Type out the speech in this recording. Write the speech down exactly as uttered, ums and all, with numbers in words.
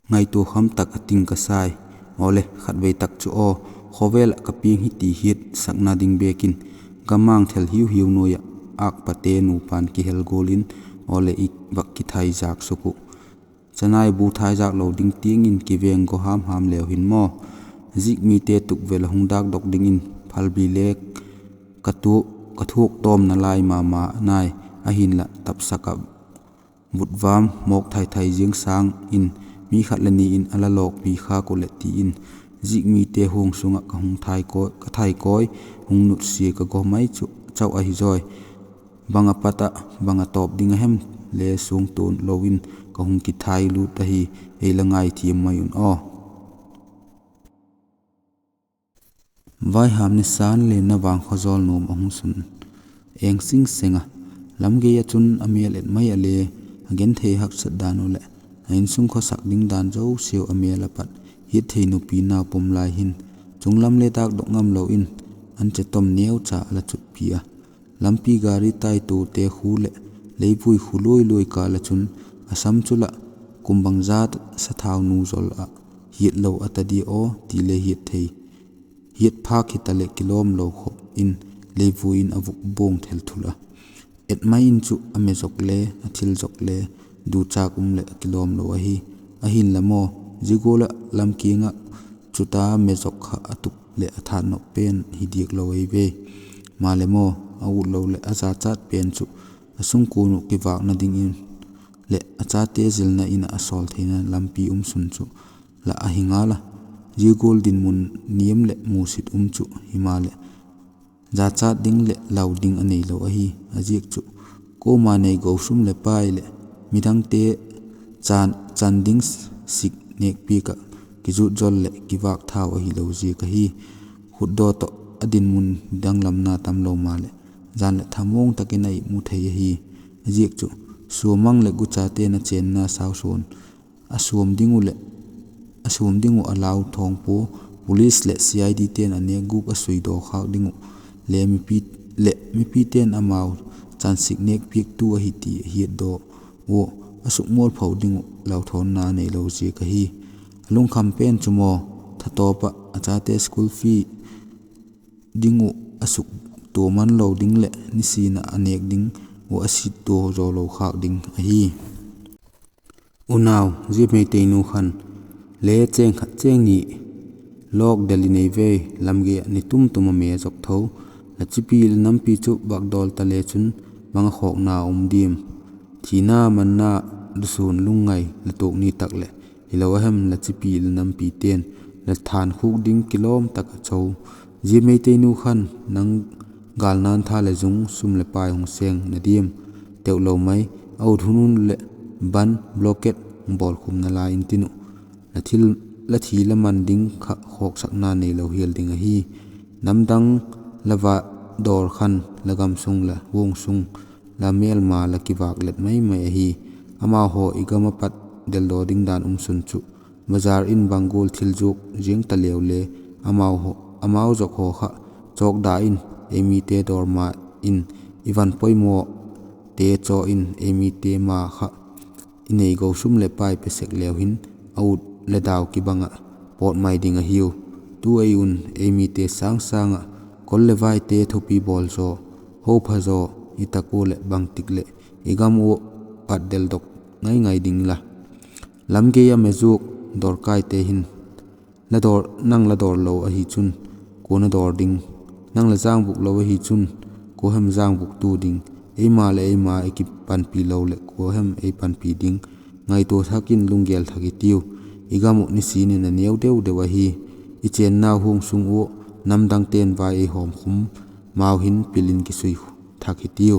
Ngaitua kham tak a ting ka sai. Awle, khatvei tak chu aw, khawvel ah ka piang hi ti hiatsakna ding bêk in, gamang thel hiu hiu nuai ah âkpate nupa'n kihel gual in, awle, i vak kithaizâk suk uh. Chanai bu thaizâk lo ding tiang in kiveng gaw ham ham leu hin maw, zik mite tukvel a hung dâkdok dingin phalbi le ka thuak tawm nalai ma ma nai, ahinla tapsak ah vutvam mawk thai thai ziang sâng in mi khat le ni in a la lawkpi khâk uh leh ti in, zik mite huang sung ah ka hung thaikawi, ka thaikawi, hung nutsia ka gaw mai chu chau ahi zawi. Bang a pat ah bang a tawp ding a hem le suangtuan lo in ka hung kithai lût ahi, ei la ngaithiam mai un aw. Vaiham nisa'n le na vang khawzawl nuam a hung sun eng sing seng a, lam gei ah chun a mêl et mai a le, a genthei haksat dan uh leh a insung khawsak ding dan zosiau a mêl a pat hiatthei nupi nau pom lai hin, chunglam le dâkdok ngamlo in an che tom neucha a la chutpi a. Lampi gari taituate khu leh leivui khu luai luai kâl ah chun, a sam chu lah kum bangza sathau nu zol ah hiatlo a ta dia aw ti le hiat thei, hiat phâk hita leh kilawmlo khop in leivui in a vuk buang thel thul a. Et mai in chu a me zok le a thil zok le duchâk um leh kilawmlo ahi. Ahinla maw, zia gual ah lam kiang ah chuta me zok kha a tup leh a thanop pen hi diak lo ei ve. Maleh maw, a utlo leh a jachat pen chu a sungkuan uh kivâkna dingin leh a chate zilna in ah a sawl theina lampi um sun chu lah ahi ngal a. Zia gual dinmun niam leh musit um chu himaleh jachat ding leh lau ding a neilo ahi. A ziak chu kuama nei go sum leh pai leh midangte chan, chan ding sik nêkpiak ah kizut zol leh kivâk thau ahilo ziak ahi. Khutdaw tawh a dinmun danglamna tamlo maleh, jan leh thamuang tak in a imu thei ahi. A ziak chu suamang leh guchate'n a chênna sausuan a suam ding uh leh a suam ding uh a lau thawng pua, police leh C I D te'n a nêk gûk a suidaw khâk ding uh le mipi, leh mipite'n amau chansik nêkpiaktu ahi ti a hiatdaw ua, a sukmualpho ding uh lauthawnna a neilo ziak ahi. A lungkham pen chu maw, thatawp ah a chate school fee ding uh a suktua man lo ding leh nisin ah a nêk ding uh a sittua zaw lo khâk ding ahi. Unau, zia Meiteinu khan le chêng khat chêng ni lawk del i nei ve, lam gei ah ni tum tum a me zok tho. La chipi la nampi chu bakdawl ta le chun bang a khawkna um diam? Thina manna, lusûn lungngai la tuak ni tak leh, hilo a hem la chipi la nampite'n la thankhuk ding kilawm tak a cho. Zia Meiteinu khan nang gâlna'n tha leh zung sum leh pai hung sêng na diam? Teu lo mai, a ut hun hun leh ban blockade hung bawlkhum nalai intin uh, la thi la man ding kha khawksakna neilo hial ding ahi. Namdang la va dawr khan la gamsung la huangsung la mêlma la kivâk let mai mai ahi. Amauhaw i gam ah pat deldaw ding dan um sun chu, bazar in bang gual thil zuak ziang ta leu le, amau zawk haw kha chawkda in, ei mite dawr ma in, i van poimawte chaw in ei mite ma kha i nei go sum leh pai pe sek leu hin, a ut leh dau kibang ah pawt mai ding ahiu. Tu ei un ei mite sâng sâng ah kol leh vaite thupi bawl zaw, hopha zaw i tak ua leh bangtik leh i gam ua pat deldok ngai ngai ding la. Lam gei a me zuak dawrkaite hin, nang la dawr lo ahi chun, kua na dawr ding? Nang la jângbuk lo ahi chun, kua hem jângbuktu ding? Eima leh eima i kipanpi lo leh kua hem ei panpi ding? Ngaitua thak in lunggel thak i tiu. I gam uh nisin in a neu deu deu ahi. I chênnau huangsung ua namdangte'n vai ei hawmkhum mau hin pil in kisui thak hi tiu.